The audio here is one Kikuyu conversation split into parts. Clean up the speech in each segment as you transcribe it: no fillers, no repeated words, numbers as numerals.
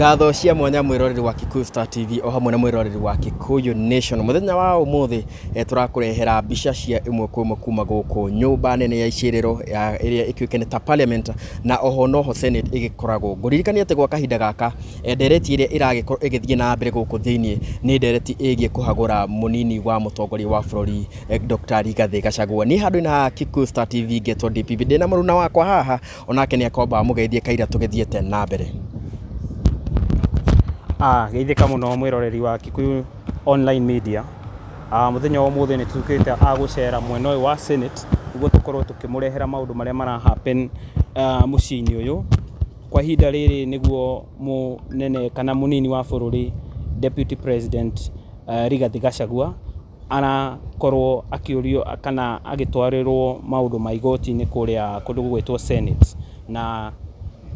Ngatho cia mwanya mwiroreri wa Kikuyu Star TV o hamwe na mwiroreri wa Kikuyu Nation. Muthenya wa umuthi turakũrehera mbica cia ĩmwe kwa ĩmwe kuma gũkũ nyũmba nene ya icirĩro ya ĩrĩa ĩkĩũĩkaine ta Parliament, na oho noho Senate ĩgĩkoragwo. Ngũririkania atĩ gwa kahinda gaka ndereti ĩrĩa ĩragĩkorwo ĩgĩthiĩ na mbere gũkũ thĩinĩ nĩ ndereti ĩgiĩ kũhagũra mũnini wa mũtongoria wa bũrũri, Dr. Rigathĩ Gachagua. Niĩ handũ-inĩ ha Kikuyu Star TV ngetwo DPP, ndĩna mũruna wakwa haha, onake nĩ akomba mũgeithie kaira tũgĩthiĩte na mbere. Geithĩka mũno mwĩroreri wa Kikuyu Online Media. Mũthenya wa ũmũthĩ nĩ tũkĩte a gũcera mwena ũyũ wa Senate nĩguo tũkorwo tũkĩmũrehera maũndũ marĩa mara happen mũciĩ-inĩ ũyũ. Kwa ihinda rĩrĩ nĩguo mũnene kana mũnini wa bũrũri, Deputy President Rigathĩ Gachagua, arakorwo akĩũrio kana agĩtwarĩrwo maũndũ ma igoti-inĩ kũrĩa kũndũ gũgwĩtwo Senate, na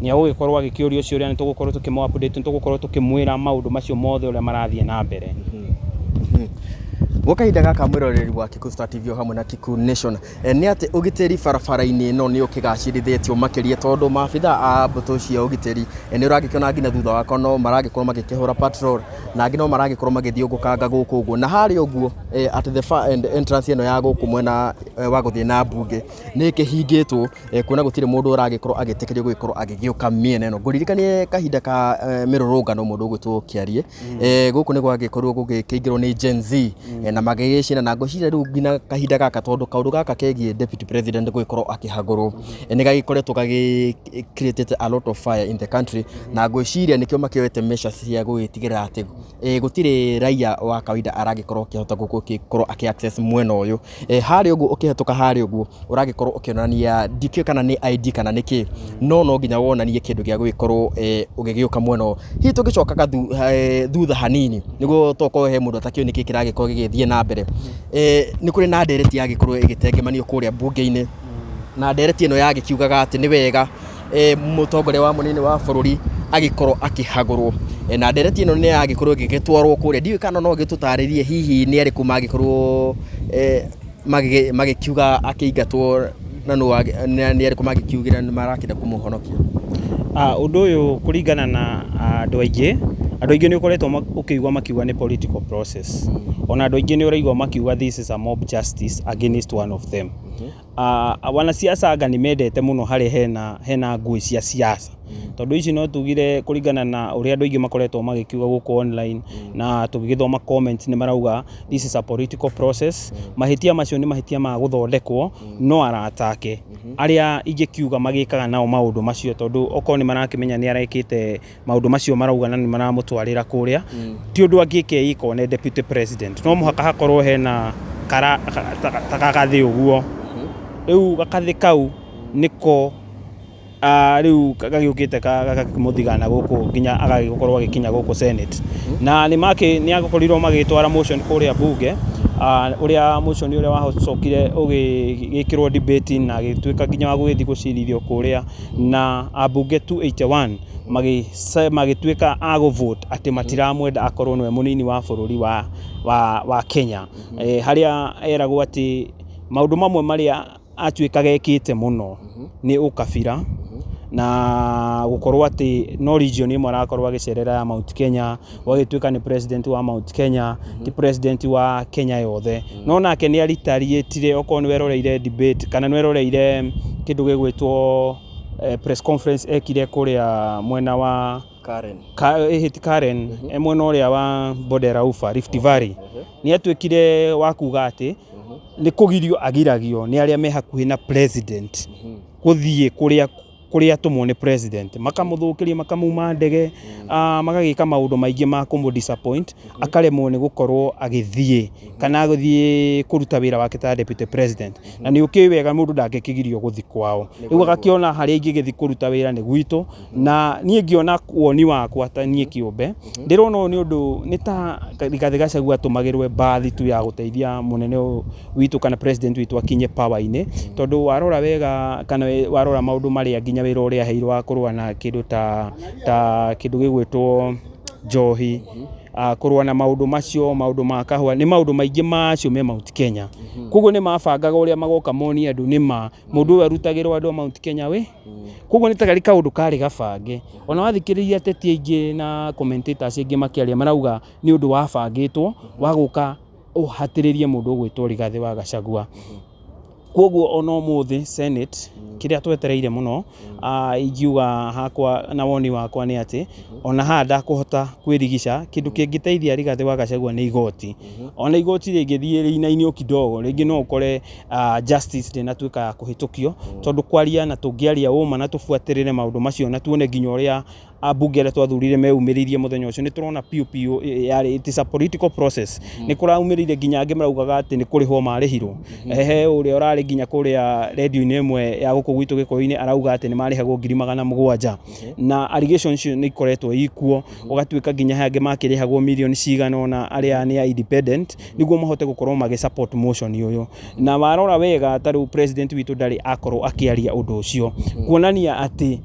nĩ agũgĩkorwo agĩkĩũrio ciũria. Nĩ tũgũkorwo tũkĩmũ update, nĩ tũgũkorwo tũkĩmwĩra maũndũ macio mothe ũrĩa marathiĩ na mbere. Gwa kahinda gaka, mwĩroreri wa Kikuyu Star TV o hamwe na Kikuyu Nation, nĩ atĩ ũgitĩri barabara-inĩ ĩno nĩ ũkĩgacĩrithĩtio makĩria, tondũ maabitha a mbũtũ cia ũgitĩri nĩ ũragĩkĩona nginya thutha wakwa no maragĩkorwo magĩkĩhũra patrol, na angĩ no maragĩkorwo magĩthiũngũkanga gũkũ ũguo, na harĩa ũguo at the far end, entrance ĩno ya gũkũ mwena wa gũthiĩ na mbunge nĩ ĩkĩhingĩtwo, kuona gũtirĩ mũndũ ũragĩkorwo agĩtĩkĩrio gũgĩkorwo agĩgĩũka mĩena ĩno. Ngũririkanie kahinda ka mĩrũrũngano, mũndũ ũgwĩtwo Kĩarie, gũkũ nĩ gwagĩkorirwo gũgĩkĩingĩrwo nĩ Gen Z na magĩgĩcina, na ngwĩciria rĩu nginya kahinda gaka, tondũ kaũndũ gaka kegiĩ deputy president gũgĩkorwo akĩhagũrwo nĩ gagĩkoretwo gagĩ created a lot of fire in the country, na ngwĩciria nĩkĩo makĩoete measures cia gũgĩtigĩrĩra atĩ gũtirĩ raia wa kawaida aragĩkorwo akĩhota gũkorwo akĩ access mwena ũyũ. Harĩa ũguo ũkĩhetũka harĩa ũguo ũragĩkorwo ũkĩonania, ndikĩũĩ kana nĩ ID kana nĩ kĩ, no nginya wonanie kĩndũ gĩa gũgĩkorwo ũgĩgĩũka mwena ũyũ. Hihi tũngĩcokaga thutha hanini nĩguo tokorwo he mũndũ atakĩũĩ nĩkĩ kĩragĩkorwo gĩgĩthiĩ na mbere, nĩ kũrĩ na ndereti yagĩkorwo ĩgĩtengemanio kũrĩa mbunge-inĩ, na ndereti ĩno yagĩkiugaga atĩ nĩ wega mũtongoria wa mũnini wa bũrũri agĩkorwo akĩhagũrwo. Na ndereti ĩno nĩ yagĩkorwo ĩgĩgĩtwarwo kũrĩa. Ndiũĩ kana no gĩtũtarĩrie hihi nĩ arĩkũ magĩkorwo magĩkiuga akĩingatwo, na nĩ arĩkũ magĩkiugĩra nĩ marakĩenda kũmũhonokia? Ũndũ ũyũ, kũringana na andũ aingĩ nĩ ũkoretwo ũkĩigua makiuga nĩ political process. Ona andũ aingĩ nĩ ũraigua makiuga this is a mob justice against one of them. Wanasiasa anga nĩ mendete mũno harĩa hena ngũĩ cia siasa, tondũ ici no tugire kũringana na ũrĩa andũ aingĩ makoretwo magĩkiuga gũkũ online na tũgĩgĩthoma comments, nĩ marauga this is a political process. Mahĩtia macio nĩ mahĩtia ma gũthondekwo, no arata ake arĩa ingĩkiuga magĩkaga nao maũndũ macio, tondũ okorwo nĩ marakĩmenya nĩ arekĩte maũndũ macio marauga na nĩ maramũtwarĩra kũrĩa, ti ũndũ angĩkeika one deputy president. No mũhaka hakorwo hena kara ta gagathĩ ũguo. Rĩu gakathĩ kau nĩko rĩu gagĩũkĩte gagakĩmũthigana gũkũ nginya agagĩkorwo agĩkinya gũkũ Senate, na nĩ makĩ nĩ akorirwo magĩtwara motion kũrĩa bunge, ũrĩa motion ũrĩa wacokire ũgĩkĩrwo debate na agĩtuĩka nginya wa gũgĩthiĩ gũcirithio kũrĩa, na ambunge 281 magĩtuĩka a gũ-vote atĩ matiramwenda akorwo nĩwe mũnini wa bũrũri wa Kenya. Harĩa eragwo atĩ maũndũ mamwe marĩa atuĩkaga ekĩte mũno nĩ ũkabira na gũkorwo atĩ no region ĩmwe arakorwo agĩcerera ya Mount Kenya, gũgagĩtuĩka nĩ president wa Mount Kenya, ti president wa Kenya yothe. No nake nĩ aritariĩtire, okorwo nĩ weroreire debate kana nĩ weroreire kĩndũ gĩgwĩtwo press conference ekire kũrĩa mwena wa Karen. Ti Karen, mwena ũrĩa wa Bonde la Ufa, Rift Valley, nĩ atuĩkire wa kuga atĩ nĩ kũgirio agiragio nĩ arĩa me hakuhĩ na president gũthiĩ kũrĩa atũmwo nĩ president, makamũthũkĩria, makamuma ndege, magagĩka maũndũ maingĩ ma kũmũ disappoint, akaremwo nĩ gũkorwo agĩthiĩ kana gũthiĩ kũruta wĩra wake ta deputy president. Na nĩ ũkĩũĩ wega mũndũ ndangĩkĩgirio gũthiĩ kwao. Rĩu agakĩona harĩa ingĩgĩthiĩ kũruta wĩra nĩ gwitũ. Na niĩ ngĩona woni wakwa ta niĩ kĩũmbe, ndĩrona ũyũ nĩ ũndũ nĩ ta Rigathĩ Gachagua atũmagĩrwo mbathi tu ya gũteithia mũnene ũyũ witũ kana president witũ akinye power-inĩ, tondũ warora wega kana warora maũndũ marĩa nginya wĩra ũrĩa aheirwo wa kũrũa na kĩndũ ta kĩndũ gĩgwĩtwo njohi. Kũrũa na maũndũ macio, maũndũ ma kahũa, nĩ maũndũ maingĩ macio me Mount Kenya. Koguo nĩ mabangaga ũrĩa magoka monie andũ nĩ ma mũndũ ũyũ arutagĩrwo andũ a Mount Kenya wĩ. Koguo nĩ tarĩ kaũndũ karĩ gabange. Ona wathikĩrĩria ateti aingĩ na commentators aingĩ makĩaria, marauga nĩ ũndũ wabangĩtwo wa gũka ũhatĩrĩrie mũndũ ũgwĩtwo Rigathĩ wa Gachagua. Koguo ona ũmũthĩ Senate, kĩrĩa twetereire mũno, ingiuga hakwa na woni wakwa nĩ atĩ ona haha ndakũhota kwĩrigica. Kĩndũ kĩngĩteithia Rigathĩ wa Gachagua nĩ igoti. Ona igoti rĩngĩthiĩ rĩinainio kidogo, rĩngĩ no ũkore justice ndĩnatuĩka ya kũhĩtũkio, tondũ kwaria na tũngĩaria ũma na tũbuatĩrĩre maũndũ macio na tuone nginya ũrĩa ambunge arĩa twathurire meumĩrĩirie mũthenya ũcio, nĩ tũrona piũ piũ yarĩ, it is a political process. Nĩ kũraumĩrĩire nginya angĩ maraugaga atĩ nĩ kũrĩhwo marĩhirwo. He ũrĩa ũrarĩ nginya kũrĩa redio-inĩ ĩmwe ya gũkũ gwitũ Gĩkũyũ-inĩ arauga atĩ nĩ marĩhagwo 700,000, na allegations icio nĩ ikoretwo ikuo. Ũgatuĩka nginya he angĩ makĩrĩhagwo mirioni cigana ũna, arĩa nĩ a independent, nĩguo mahote gũkorwo magĩ support motion ũyũ. Na warora wega, ta rĩu president witũ ndarĩ akorwo akĩaria ũndũ ũcio, kuonania atĩ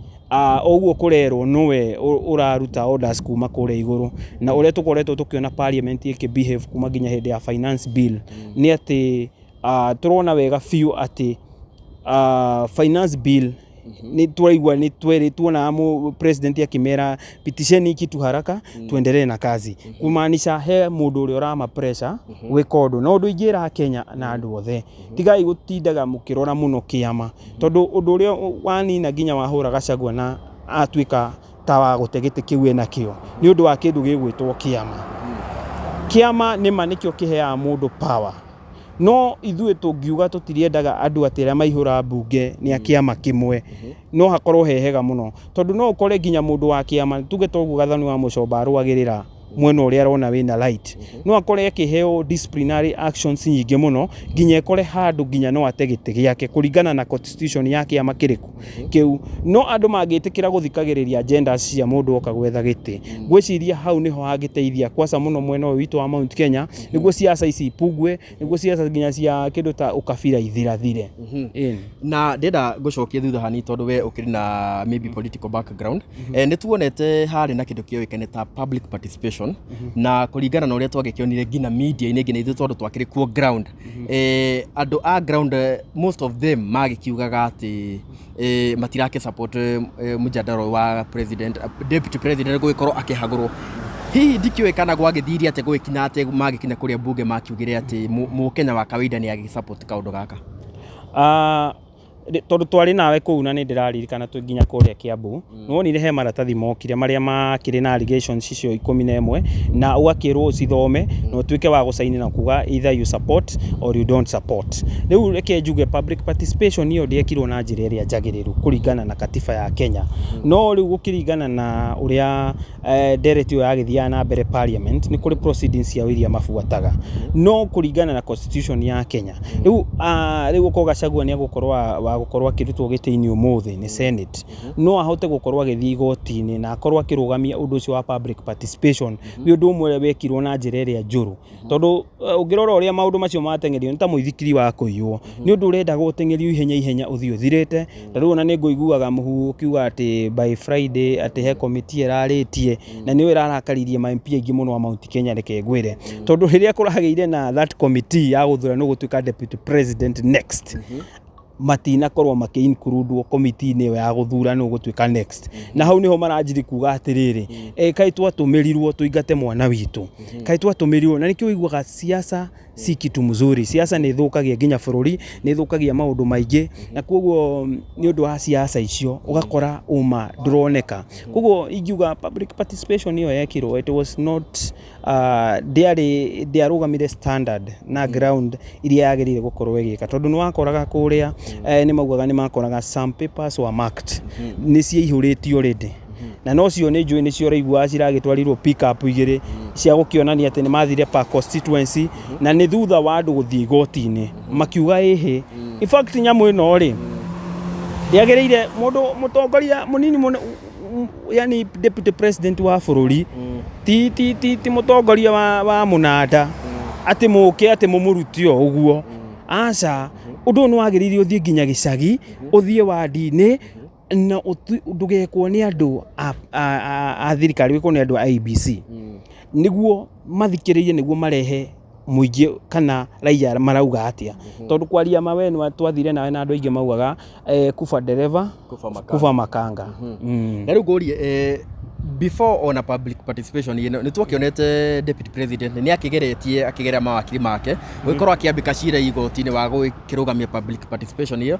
ũguo kũrerwo nĩwe ũraruta orders kuma kũrĩa igũrũ. Na ũrĩa tũkoretwo tũkĩona parliament ĩkĩ behave kuma nginya hĩndĩ ya finance bill nĩ atĩ tũrona wega biũ atĩ finance bill nĩ tũraigua nĩ twere tuona president akĩmera, "Pitisheni kitu haraka, tuendelee na kazi," kumaanisha he mũndũ ũrĩa ũrama pressure gwĩka ũndũ. Na ũndũ ingĩra Kenya na andũ othe, tigai gũtindaga mũkĩrora mũno kĩama, tondũ ũndũ ũrĩa wanina nginya wahũra Gachagua na atuĩka ta wa gũte gĩtĩ kĩu enakĩo nĩ ũndũ wa kĩndũ gĩgwĩtwo kĩama. Kĩama nĩma nĩkĩo kĩheaga mũndũ power, no ithuĩ tũngiuga tũtiriendaga andũ atĩ arĩa maihũra mbunge nĩ a kĩama kĩmwe, no hakorwo he hega mũno, tondũ no ũkore nginya mũndũ wa kĩama, tuge toguo Gathoni wa Mũcomba arũagĩrĩra mwena ũrĩa arona wĩna right, no akore akĩheo disciplinary actions nyingĩ mũno, nginya ekore handũ nginya no ate gĩtĩ gĩake kũringana na constitution ya kĩama kĩrĩkũ kĩu. No andũ mangĩtĩkĩra gũthikagĩrĩria agendas cia mũndũ oka gwetha gĩtĩ, ngwĩciria hau nĩho hangĩteithia kwaca mũno mwena ũyũ witũ wa Mount Kenya, nĩguo siasa ici ipungwe, nĩguo siasa nginya cia kĩndũ ta ũkabira ithirathire. Ĩni. Na ndĩrenda ngũcokie thutha hani, tondũ we ũkĩrĩ na maybe political background. Nĩ tuonete harĩ na kĩndũ kĩoĩkaine ta public participation, na kũringana na ũrĩa twagĩkĩonire nginya media-inĩ, nginya ithuĩ tondũ twakĩrĩ kuo ground, andũ a ground, most of them magĩkiugaga atĩ matirakĩ support mũjadara ũyũ wa president, deputy president gũgĩkorwo akĩhagũrwo. Hihi ndikĩũĩ kana gwagĩthire atĩ gũgĩkinya atĩ magĩkinya kũrĩa mbunge makiugire atĩ mũkenya wa kawaida nĩ agĩ support kaũndũ gaka? Tondũ twarĩ nawe kũu na nĩ ndĩraririkana twĩ nginya kũrĩa Kiambu, nĩ wonire he maratathi mokire marĩa makĩrĩ na allegations icio 11, na ũgakĩrwo ũcithome na ũtuĩke wa gũcaini na kuga either you support or you don't support. Rĩu reke njuge public participation ĩyo ndĩekirwo na njĩra ĩrĩa njagĩrĩru kũringana na katiba ya Kenya. No rĩu gũkĩringana na ũrĩa ndereti ĩyo yagĩthiaga na mbere parliament, nĩ kũrĩ proceedings ciao iria mabuataga, no kũringana na constitution ya Kenya rĩu, rĩu okorwo Gachagua nĩ egũkorwo wa gũkorwo akĩrutwo gĩtĩ-inĩ ũmũthĩ nĩ Senate, no ahote gũkorwo agĩthiĩ igoti-inĩ na akorwo akĩrũgamia ũndũ ũcio wa public participation wĩ ũndũ ũmwe ũrĩa wekirwo na njĩra ĩrĩa njũru, tondũ ũngĩrora ũrĩa maũndũ macio mateng'erio nĩ ta mũithikiri wa kũiywo, nĩ ũndũ ũrendaga ũteng'erio ihenya ihenya ũthiĩ ũthirĩte. Ta rĩu ona nĩ ngũiguaga mũhuhu ũkiuga atĩ by Friday atĩ he committee ĩrarĩtie, na nĩyo ĩrarakaririe ma MP aingĩ mũno a Mount Kenya. Reke ngwĩre, tondũ rĩrĩa kũragĩire na that committee ya gũthura nũ gũtuĩka deputy president next, matinakorwo makĩ include committee-inĩ ĩyo ya gũthura nũ gũtuĩka next. Na hau niho maranjiri kuga atĩrĩrĩ, kaĩ twatũmĩrirwo tũingate mwana witũ, kaĩ twatũmĩrirwo. Na nĩkĩo ũiguaga siasa si kitu mzuri. Siasa nĩ ĩthũkagia nginya bũrũri, nĩ ĩthũkagia maũndũ maingĩ, na koguo nĩ ũndũ wa siasa icio ũgakora ũma ndũroneka. Koguo ingiuga public participation ĩyo yekirwo, it was not ndĩarĩ, ndĩarũgamire standard na ground iria yagĩrĩire gũkorwo ĩgĩka, tondũ nĩ wakoraga kũrĩa nĩ maugaga nĩ makoraga some papers were marked, nĩ ciaihũrĩtio already, na no cio nĩ njũĩ nĩcio ũraiguaga ciragĩtwarirwo pick up igĩrĩ cia gũkĩonania atĩ nĩ mathire per constituency, na nĩ thutha wa andũ gũthiĩ igoti-inĩ makiuga ĩhĩ, in fact nyamũ ĩno rĩ ndĩagĩrĩire mũndũ mũtongoria mũnini mũno, yani deputy president wa bũrũri, ti mũtongoria wa mũnanda atĩ mũke atĩ mũmũrute o ũguo. Aca, ũndũ ũyũ nĩ wagĩrĩire ũthiĩ nginya gĩcagi, ũthiĩ wandi-inĩ, na ndũgekwo nĩ andũ a thirikari, wĩkwo nĩ andũ a IEBC. Nĩguo mathikĩrĩrie, nĩguo marehe mũingĩ kana raia marauga atĩa, tondũ kwaria ma we nĩ twathire nawe na andũ aingĩ maugaga kufa dereva Kufa makanga. Kufa makanga. Na rĩu ngũrie, before ona public participation ĩno, nĩ twakĩonete deputy president nĩ akĩgeretie akĩgeria mawakiri make gũgĩkorwo akĩambĩka cira igoti-inĩ wa gũkĩrũgamia public participation ĩyo,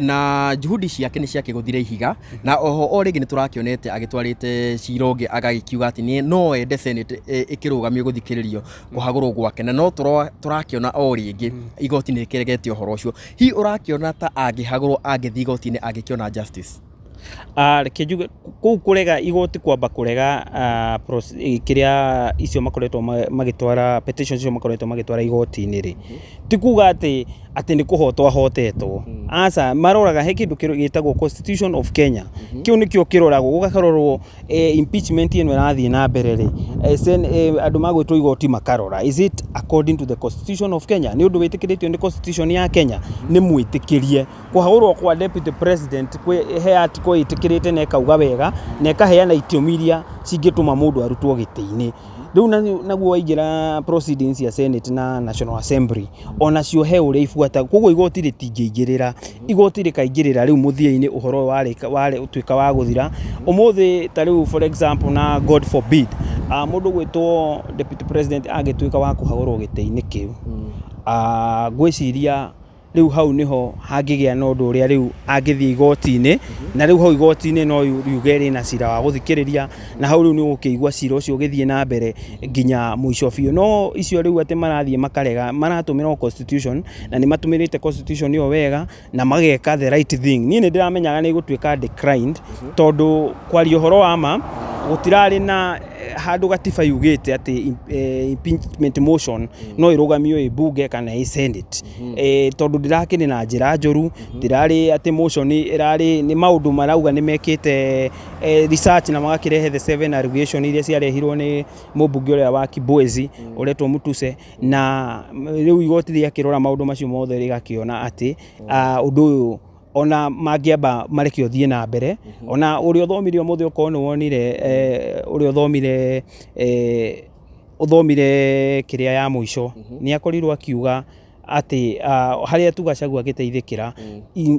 na juhudi ciake nĩ ciakĩgũthire ihiga. Na oho o rĩngĩ nĩ tũrakĩonete agĩtwarĩte cira ũngĩ, agagĩkiuga atĩ nĩ no ende Senate ĩkĩrũgamio gũthikĩrĩrio kũhagũrwo gwake, na no tũrakĩona o rĩngĩ igoti nĩ rĩkĩregete ũhoro ũcio. Hihi ũrakĩona ta angĩhagũrwo, angĩthiĩ igoti-inĩ, angĩkĩona justice? Ah, reke njuge kũu kũrega igoti kwamba kũrega kĩrĩa icio makoretwo magĩtwara petition icio makoretwo magĩtwara igoti-inĩ rĩ, ti kuga atĩ nĩ kũhotwo ahotetwo. Aca, maroraga he kĩndũ gĩtagwo Constitution of Kenya. Kĩu nĩkĩo kĩroragwo, gũgakororwo impeachment ĩno ĩrathiĩ na mbere rĩ, andũ magwĩtwo igoti makarora, is it according to the Constitution of Kenya? Nĩ ũndũ wĩtĩkĩrĩtio nĩ constitution ya Kenya nĩ mwĩtĩkĩrie kũhagũrwo kwa deputy president kwĩ he article ĩtĩkĩrĩte na ĩkauga wega na ĩkaheana itũmi iria cingĩtũma mũndũ arutwo gĩtĩ-inĩ. Rĩu naguo waingĩra proceedings cia Senate na National Assembly, onacio he ũrĩa ibuata. Koguo igoti rĩtingĩingĩrĩra, igoti rĩkaingĩrĩra rĩu mũthia-inĩ ũhoro ũyũ warĩ ũtuĩka wa gũthira. Ũmũthĩ ta rĩu, for example, na God forbid, mũndũ gwĩtwo deputy president angĩtuĩka wa kũhagũrwo gĩtĩ-inĩ kĩu, ngwĩciria rĩu hau nĩho hangĩgĩa na ũndũ ũrĩa rĩu angĩthiĩ igoti-inĩ, na rĩu hau igoti-inĩ no riuge rĩna cira wa gũthikĩrĩria, na hau rĩu nĩ ũgũkĩigua cira ũcio ũgĩthiĩ na mbere nginya mũico biũ. No icio rĩu atĩ marathiĩ makarega, maratũmĩra o constitution, na nĩ matũmĩrĩte constitution ĩyo wega na mageka the right thing. Niĩ nĩ ndĩramenyaga nĩ ĩgũtuĩka declined, tondũ kwaria ũhoro wa ma gũtirarĩ na handũ gatiba yugĩte atĩ impeachment motion no ĩrũgamio ĩ bunge kana ĩ Senate, tondũ ndĩrakĩrĩ na njĩra njũru, ndĩrarĩ atĩ motion ĩrarĩ nĩ maũndũ marauga nĩ mekĩte research na magakĩrehe the seven allegation iria ciarehirwo nĩ mũmbunge ũrĩa wa Kibwezi ũretwo Mutuse. Na rĩu igoti rĩakĩrora maũndũ macio mothe rĩgakĩona atĩ ũndũ ũyũ ona mangĩamba mareke ũthiĩ na mbere. Ona ũrĩa ũthomire ũmũthĩ, okorwo nĩ wonire ũrĩa ũthomire ũthomire kĩrĩa ya mũico, nĩ akorirwo akiuga atĩ harĩa tu Gachagua agĩteithĩkĩra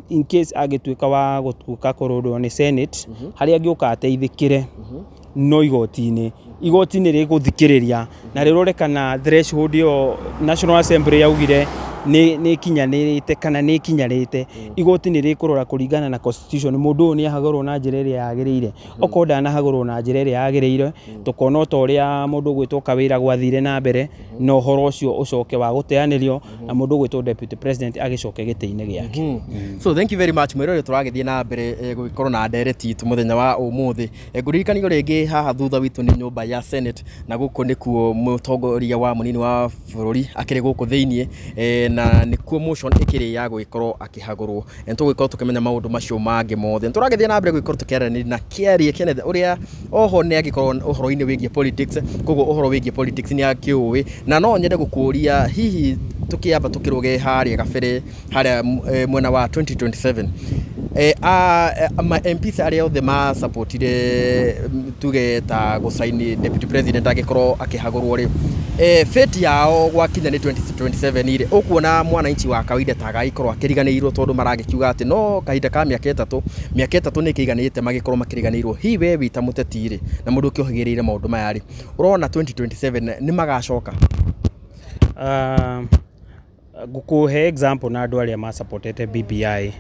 in case angĩtuĩka wa gũtuĩka kũrũndwo nĩ Senate, harĩa angĩũka ateithĩkĩre no igoti-inĩ. Igoti-inĩ rĩgũthikĩrĩria na rĩrore kana threshold ĩyo National Assembly yaugire nĩ ĩkinyanĩrĩte kana nĩ ĩkinyanĩrĩte. Igoti nĩ rĩkũrora kũringana na constitution, mũndũ ũyũ nĩ ahagũrwo na njĩra ĩrĩa yagĩrĩire. Okorwo ndanahagũrwo na njĩra ĩrĩa yagĩrĩire, tũkona ta ũrĩa mũndũ ũgwĩtwo Kawĩra gwathire na mbere na ũhoro ũcio ũcoke wa gũteanĩrio na mũndũ ũgwĩtwo deputy president agĩcoke gĩtĩ-inĩ gĩake. So thank you very much, mwĩrore. Tũragĩthiĩ na mbere gũgĩkorwo na ndereti itũ mũthenya wa ũmũthĩ. Ngũririkanio rĩngĩ, haha thutha witũ nĩ nyũmba ya Senate, na gũkũ nĩkuo mũtongoria wa mũnini wa bũrũri akĩrĩ gũkũ thĩiniĩ, na nĩkuo motion ĩkĩrĩ ya gũgĩkorwo akĩhagũrwo. Nĩtũgũgĩkorwo tũkĩmenya maũndũ macio mangĩ mothe. Nĩtũragĩthiĩ na mbere gũgĩkorwo tũkĩaranĩria na Kĩarie Kenneth, ũrĩa oho nĩ angĩkorwo ũhoro-inĩ wĩgiĩ politics, koguo ũhoro wĩgiĩ politics nĩ akĩũĩ. Na no nyende gũkũria, hihi tũkĩamba tũkĩrũge harĩa gabere harĩa mwena wa 2027, ma MPs arĩa othe masupportire tuge ta gũcaini deputy president angĩkorwo akĩhagũrwo rĩ, fate yao gwakinya nĩ 2027 rĩ, ũkuona mwananchi wa kawaida ta agagĩkorwo akĩriganĩirwo, tondũ maragĩkiuga atĩ no kahinda ka mĩaka 3, mĩaka 3 nĩ ĩkĩiganĩte magĩkorwo makĩriganĩirwo. Hihi we wĩ ta mũteti rĩ, na mũndũ ũkĩũhĩgĩrĩire maũndũ maya rĩ, ũrona 2027 nĩ magacoka? Ngũkũhe example na andũ arĩa masupportete BBI,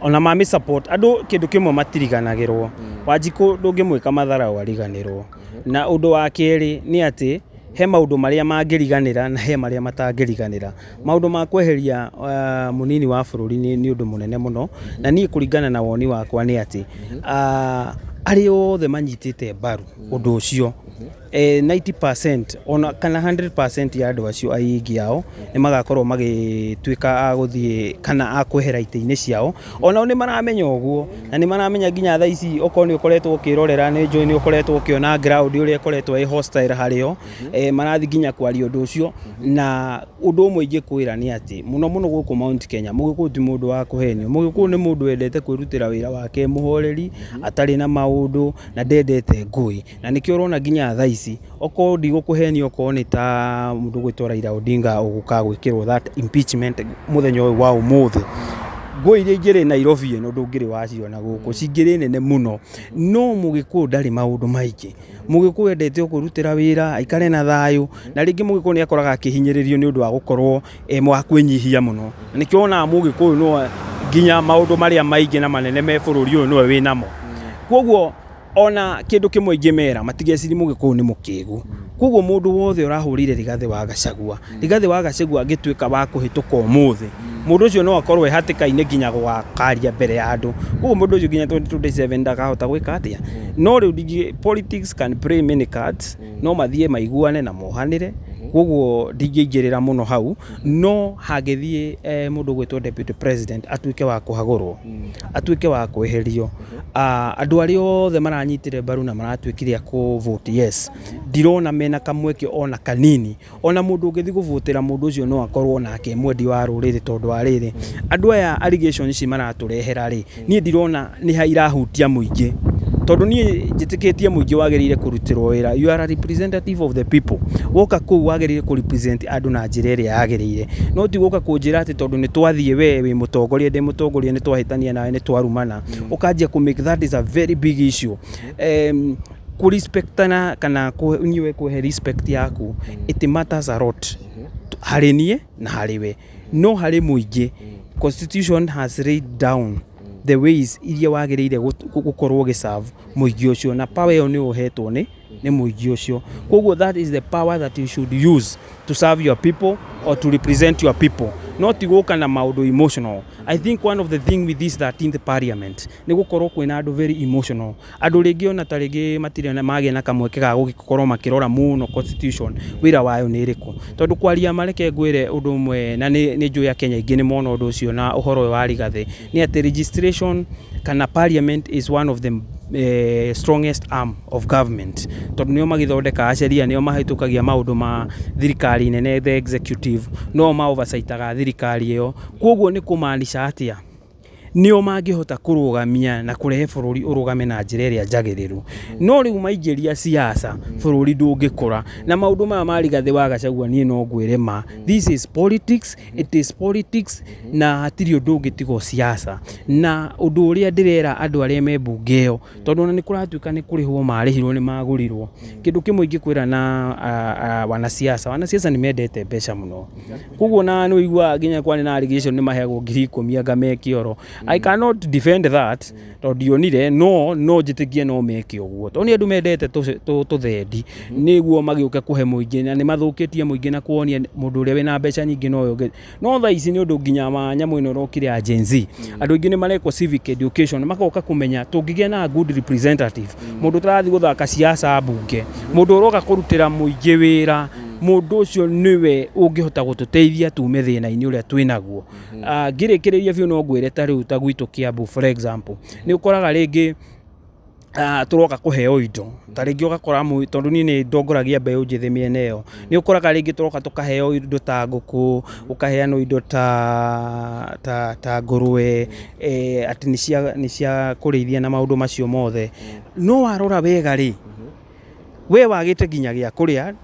ona mami support andũ kĩndũ kĩmwe matiriganagĩrwo. Wanjikũ ndũngĩmwĩka matharau ariganĩrwo. Na ũndũ wa kerĩ nĩ atĩ he maũndũ marĩa mangĩriganĩra na he marĩa matangĩriganĩra. Maũndũ ma kweheria mũnini wa bũrũri nĩ ũndũ mũnene mũno, na niĩ kũringana na woni wakwa nĩ atĩ arĩa othe manyitĩte mbaru ũndũ ũcio, 90% ona kana 100% ya andũ acio, aingĩ ao nĩ magakorwo magĩtuĩka a gũthiĩ kana a kwehera itĩ-inĩ ciao. Onao nĩ maramenya ũguo, na nĩ maramenya nginya thaa ici okorwo nĩ ũkoretwo ũkĩrorera, nĩ njũĩ nĩ ũkoretwo ũkĩona ground ũrĩa ĩkoretwo ĩ hostile harĩo, marathiĩ nginya kwaria ũndũ ũcio. Na ũndũ ũmwe ingĩkwĩra nĩ atĩ mũno mũno gũkũ Mount Kenya, Mũgĩkũyũ ti mũndũ wa kũhenio. Mũgĩkũyũ nĩ mũndũ wendete kwĩrutĩra wĩra wake, mũhoreri, atarĩ na maũndũ na ndendete ngũĩ, na nĩkĩo ũrona nginya nginya thaa ici, okorwo ndigũkũhenia, okorwo nĩ ta mũndũ ũgwĩtwo Raila Odinga ũgũka gwĩkĩrwo that impeachment mũthenya ũyũ wa ũmũthĩ, ngũĩ iria ingĩrĩ Nairobi ĩno ndũngĩrĩ waciona gũkũ, cingĩrĩ nene mũno. No Mũgĩkũyũ ndarĩ maũndũ maingĩ. Mũgĩkũyũ endete o kwĩrutĩra wĩra, aikare na thayũ, na rĩngĩ Mũgĩkũyũ nĩ akoraga akĩhinyĩrĩrio nĩ ũndũ wa gũkorwo e wa kwĩnyihia mũno. Na nĩkĩo wonaga Mũgĩkũyũ no nginya maũndũ marĩa maingĩ na manene me bũrũri ũyũ nĩwe wĩnamo. Koguo ona kĩndũ kĩmwe ingĩmera, matigecirie Mũgĩkũyũ nĩ mũkĩgu. Koguo mũndũ wothe ũrahũrire Rigathĩ wa Gachagua, Rigathĩ wa Gachagua angĩtuĩka wa kũhĩtũka ũmũthĩ, mũndũ ũcio no akorwo e hatĩka-inĩ nginya gũgakaria mbere ya andũ. Koguo mũndũ ũcio nginya 2027 ndakahota gwĩka atĩa. No rĩu politics can play many cards, no mathiĩ maiguane na mohanĩre. Koguo ndingĩingĩrĩra mũno hau, no hangĩthiĩ mũndũ ũgwĩtwo deputy president atuĩke wa kũhagũrwo, atuĩke wa kweherio, andũ arĩa othe maranyitire mbaru na maratuĩkire a kũ vote yes, ndirona mena kamweke ona kanini. Ona mũndũ ũngĩthiĩ kũvotera mũndũ ũcio no akorwo nake mwendi wa rũrĩrĩ, tondũ wa rĩrĩ, andũ aya allegations ici maratũrehera rĩ, niĩ ndirona nĩ ha irahutia mũingĩ, tondũ niĩ njĩtĩkĩtie mũingĩ wagĩrĩire kũrutĩrwo wĩra. You are a representative of the people. Woka kũu wagĩrĩire kũ represent andũ na njĩra ĩrĩa yagĩrĩire, no ti gũka kũnjĩra atĩ tondũ nĩ twathiĩ, we wĩ mũtongoria, ndĩ mũtongoria, nĩ twahĩtania nawe, nĩ twarumana, ũkanjia kũ make that is a very big issue. Kũrespectana kana niwe kũhe respect yaku, it matters a lot harĩ niĩ na harĩ we, no harĩ mũingĩ, constitution has laid down the ways iria wagĩrĩire gũkorwo ũgĩserve mũingĩ ũcio, na power ĩyo nĩ ũhetwo nĩ mũingĩ ũcio. Koguo that is the power that you should use to serve your people or to represent your people, no ti gũka na maũndũ emotional. I think one of the thing with this 13th parliament nĩ gũkorwo kwĩna andũ very emotional, andũ rĩngĩ ona ta rĩngĩ matirĩ na magĩa na kamweke ga gũkorwo makĩrora mũno constitution wĩra wayo nĩ ĩrĩkũ. Tondũ kwaria mareke ngwĩre ũndũ ũmwe, na nĩ njũĩ Akenya aingĩ nĩ mona ũndũ ũcio na ũhoro ũyũ wa Rigathĩ, nĩ atĩ registration kana parliament is one of the strongest arm of government, tondũ nĩo magĩthondekaga sheria, nĩo mahĩtũkagia maũndũ ma thirikari nene, the executive, no ma oversightaga thirikari ĩyo. Koguo nĩ kũmaanisha atĩa, nĩo mangĩhota kũrũgamia na kũrehe bũrũri ũrũgame na njĩra ĩrĩa njagĩrĩru. No rĩu maingĩria siasa, bũrũri ndũngĩkũra. Na maũndũ maya ma Rigathĩ wa Gachagua, niĩ no ngwĩre ma, this is politics, it is politics, na hatirĩ ũndũ ũngĩ tiga o siasa. Na ũndũ ũrĩa ndĩrera andũ arĩa me mbunge ĩyo, tondũ ona nĩ kũratuĩka nĩ kũrĩhwo marĩhirwo, nĩ magũrirwo, kĩndũ kĩmwe ingĩkwĩra na wanasiasa, wanasiasa nĩ mendete mbeca mũno. Koguo na nĩ ũiguaga nginya kwarĩ na allegation nĩ maheagwo 10,000 anga me kĩoro. I cannot defend that tondũ ndionire, no njĩtĩkie no meke ũguo tondũ nĩ andũ mendete tũthendi nĩguo magĩũke kũhe mũingĩ, na nĩ mathũkĩtie mũingĩ na kuonia mũndũ ũrĩa wĩna mbeca nyingĩ no ũngĩ. No thaa ici nĩ ũndũ nginya wa nyamũ ĩno ĩrokire ya Gen Z, andũ aingĩ nĩ marekwo civic education, magoka kũmenya tũngĩgĩa na good representative, mũndũ ũtarathiĩ gũthaka siasa mbunge, mũndũ ũroka kũrutĩra mũingĩ wĩra, mũndũ ũcio nĩwe ũngĩhota gũtũteithia tume thĩna-inĩ ũrĩa twĩnaguo. Ngĩrĩkĩrĩria biũ, no ngwĩre ta rĩu ta gwitũ Kiambu, for example, nĩ ũkoraga rĩngĩ tũroka kũheo indo, ta rĩngĩ ũgakora tondũ niĩ nĩ ndongoragia mbeũ njĩthĩ mĩena ĩyo, nĩ ũkoraga rĩngĩ tũroka tũkaheo indo ta ngũkũ, ũkaheanwo indo ta ngũrwe, atĩ nĩ cia kũrĩithia na maũndũ macio mothe. No warora wega rĩ, we wagĩte nginya gĩa kũrĩa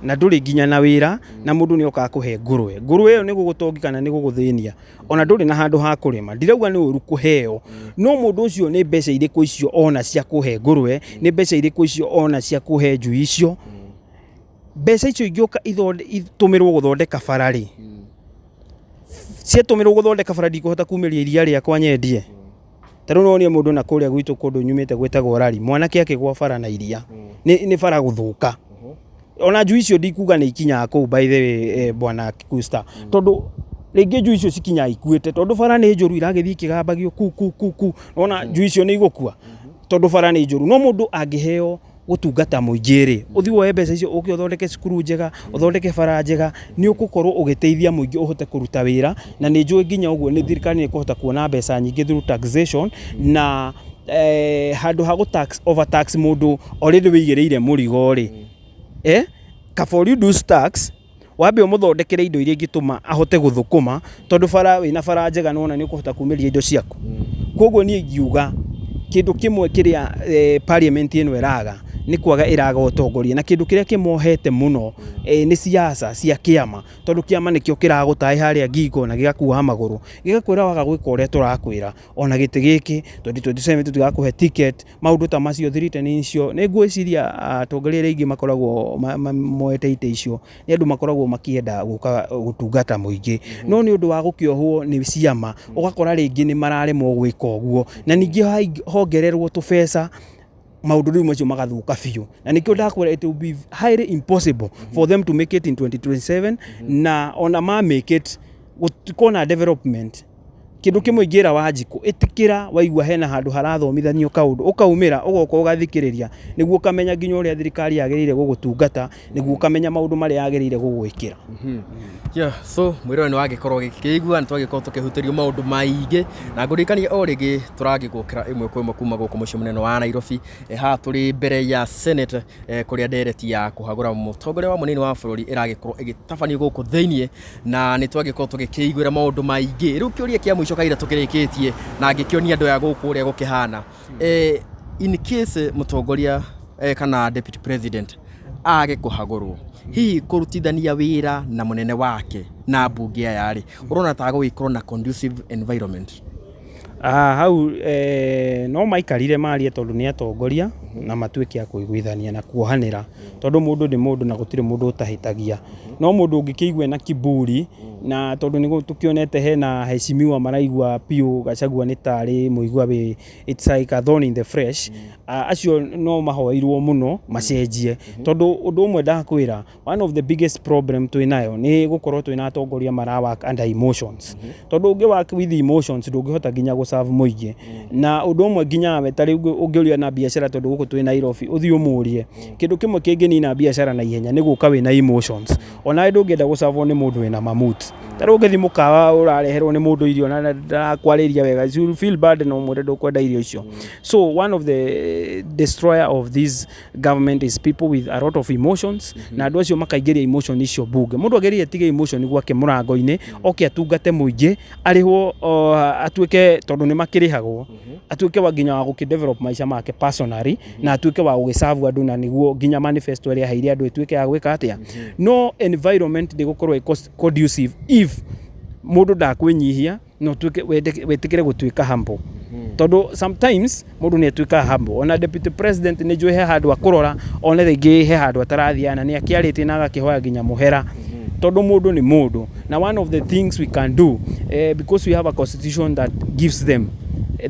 na ndũrĩ nginya na wĩra, na mũndũ nĩ okaga kũhe ngũrwe. Ngũrwe ĩyo nĩ gũgũtongia kana nĩ gũgũthĩnia? Ona ndũrĩ na handũ ha kũrĩma. Ndirauga nĩ ũru kũheo, no mũndũ ũcio nĩ mbeca irĩkũ icio ona cia kũhe ngũrwe? Nĩ mbeca irĩkũ icio ona cia kũhe njui icio? Mbeca icio ingĩũka itũmĩrwo gũthondeka bara rĩ, ciatũmĩrwo gũthondeka bara, ndikũhota kumĩria iria rĩakwa nyendie. Ta rĩu nonie mũndũ na kũrĩa gwitũ kũndũ nyumĩte gwĩtagwo Rari, mwanake akĩgwa bara na iria, nĩ bara gũthũka. Ona njui icio ndikuga nĩ ikinyaga kũu, by the way, bwana Kusta, tondũ rĩngĩ njui icio cikinyaga ikuĩte, tondũ bara nĩ njũru, iragĩthiĩ ikĩgambagio ku ku ku ku, ona njui icio nĩ igũkua tondũ bara nĩ njũru. No mũndũ angĩheo gũtungata mũingĩ rĩ, ũthiĩ woe mbeca icio ũke ũthondeke cukuru njega, ũthondeke bara njega, nĩ ũgũkorwo ũgĩteithia mũingĩ ũhote kũruta wĩra. Na nĩ njũĩ nginya ũguo nĩ thirikari nĩ ĩkũhota kuona mbeca nyingĩ through taxation, na handũ ha gũ tax over tax mũndũ already wĩigĩrĩire mũrigo rĩ, kaba ũ reduce tax, wambe ũmũthondekere indo iria ingĩtũma ahote gũthũkũma, tondũ bara wĩna bara njega nĩwona nĩ ũkũhota kumĩria indo ciaku. Koguo niĩ ingiuga kĩndũ kĩmwe kĩrĩa parliament ĩno ĩraga Nĩ kwaga ĩraga ũtongoria, na kĩndũ kĩrĩa kĩmohete mũno nĩ siasa cia kĩama, tondũ kĩama nĩkĩo kĩragũtae harĩa ngingo na gĩgakuoha magũrũ, gĩgakwĩra waga gwĩka ũrĩa tũrakwĩra, ona gĩtĩ gĩkĩ 2027 tũtigakũhe ticket, maũndũ ta macio, threatening icio. Nĩ ngwĩciria atongoria arĩa aingĩ makoragwo moete itĩ icio nĩ andũ makoragwo makĩenda gũka gũtungata mũingĩ, no nĩ ũndũ wa gũkĩohwo nĩ ciama, ũgakora rĩngĩ nĩ mararemwo gwĩka ũguo. Na ningĩ hongererwo tũbeca, maũndũ rĩu macio magathũka biũ. Na nĩkĩo ndakwĩra it will be highly impossible for them to make it in 2027. Na ona ma make it, gũtikona development. Kĩndũ kĩmwe ingĩra Wanjikũ, ĩtĩkĩra waigua hena handũ harathomithanio kaũndũ, ũkaumĩra, ũgoka ũgathikĩrĩria, nĩguo ũkamenya nginya ũrĩa thirikari yagĩrĩire gũgũtungata, nĩguo ũkamenya maũndũ marĩa yagĩrĩire gũgwĩkĩra. Yeah, so mwĩrore nĩ wagĩkorwo gĩkĩigua, nĩ twagĩkorwo tũkĩhutĩrio maũndũ maingĩ, na ngũririkanie o rĩngĩ tũragĩgũkĩra ĩmwe kwa ĩmwe kuma gũkũ mũciĩ mũnene wa Nairobi. Haha tũrĩ mbere ya Senate, kũrĩa ndereti ya kũhagũra mũtongoria wa mũnini wa bũrũri ĩragĩkorwo ĩgĩtabanio gũkũ thĩiniĩ, na nĩ twagĩkorwo tũgĩkĩiguĩra maũndũ maingĩ. Rĩu kĩũria kĩa mũico kaira tũkĩrĩkĩtie na ngĩkĩonia andũ aya gũkũ ũrĩa gũkĩhana, in case mũtongoria kana deputy president age kũhagũrwo, hihi kũrutithania wĩra na mũnene wake na mbunge aya rĩ, ũrona ta gũgĩkorwo na conducive environment? Ah, hau no maikarire marie, tondũ nĩ atongoria na matuĩke a kũiguithania na kuohanĩra, tondũ mũndũ nĩ mũndũ na gũtirĩ mũndũ ũtahĩtagia. No mũndũ ũngĩkĩigua na kiburi, na tondũ nĩ tũkĩonete hena heshimiwa maraigua biũ Gachagua nĩ tarĩ mũigua wĩ, it's like a thorn in the flesh. Acio no mahoeirwo mũno macenjie, tondũ ũndũ ũmwe ndakwĩra, one of the biggest problem twĩ nayo nĩ gũkorwo twĩna atongoria mara work under emotions, tondũ ũngĩ work with emotions ndũngĩhota nginya gũserve mũingĩ. Na ũndũ ũmwe nginya we ta rĩu ũngĩũria na biacara, tondũ gũkũ twĩ Nairobi, ũthiĩ ũmũrie, kĩndũ kĩmwe kĩngĩnina biacara na ihenya nĩ gũka wĩna emotions. Onawe ndũngĩenda gũcavwo nĩ mũndũ wĩna mamut. Ta rĩu ũngĩthiĩ mũkawa ũrareherwo nĩ mũndũ irio na ndarakwarĩria wega, you will feel bad na ũmwĩre ndũkwenda irio icio. So one of the destroyer of this government is people with a lot of emotions, na andũ acio makaingĩria emotion icio bunge. Mũndũ agĩrĩire atige emotion gwake mũrango-inĩ, oke atungate mũingĩ, arĩhwo, atuĩke, tondũ nĩ makĩrĩhagwo, atuĩke wa nginya wa gũkĩ develop maica make personally, na atuĩke wa gũgĩserve andũ, na nĩguo nginya manifesto ĩrĩa aheire andũ ĩtuĩke ya gwĩka atĩa. No environment ndĩgũkorwo ĩ conducive if mũndũ ndakwĩnyihia na ũtuĩke wĩtĩkĩre gũtuĩka humble, tondũ sometimes mũndũ nĩ atuĩkaga humble. Ona deputy president nĩ njũĩ he handũ akũrora one rĩngĩ he handũ atarathiana, nĩ akĩarĩtie na agakĩhoya nginya mũhera, tondũ mũndũ nĩ mũndũ. Na one of the things we can do, because we have a constitution that gives them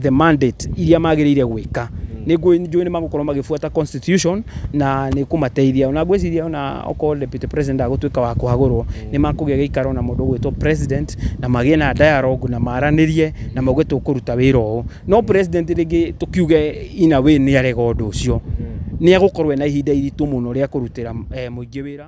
the mandate iria magĩrĩire gwĩka, nĩ njũĩ nĩ magũkorwo magĩbuata constitution na nĩ kũmateithia. Ona ngwĩciria ona okorwo deputy president agũtuĩka wa kũhagũrwo, nĩ makũgĩa gĩikaro na mũndũ ũgwĩtwo president, na magĩe na dialogue na maranĩrie na mauge tũkũruta wĩra ũũ. No president rĩngĩ tũkiuge in a way nĩ arega ũndũ ũcio, nĩ egũkorwo ena ihinda iritũ mũno rĩa kũrutĩra mũingĩ wĩra.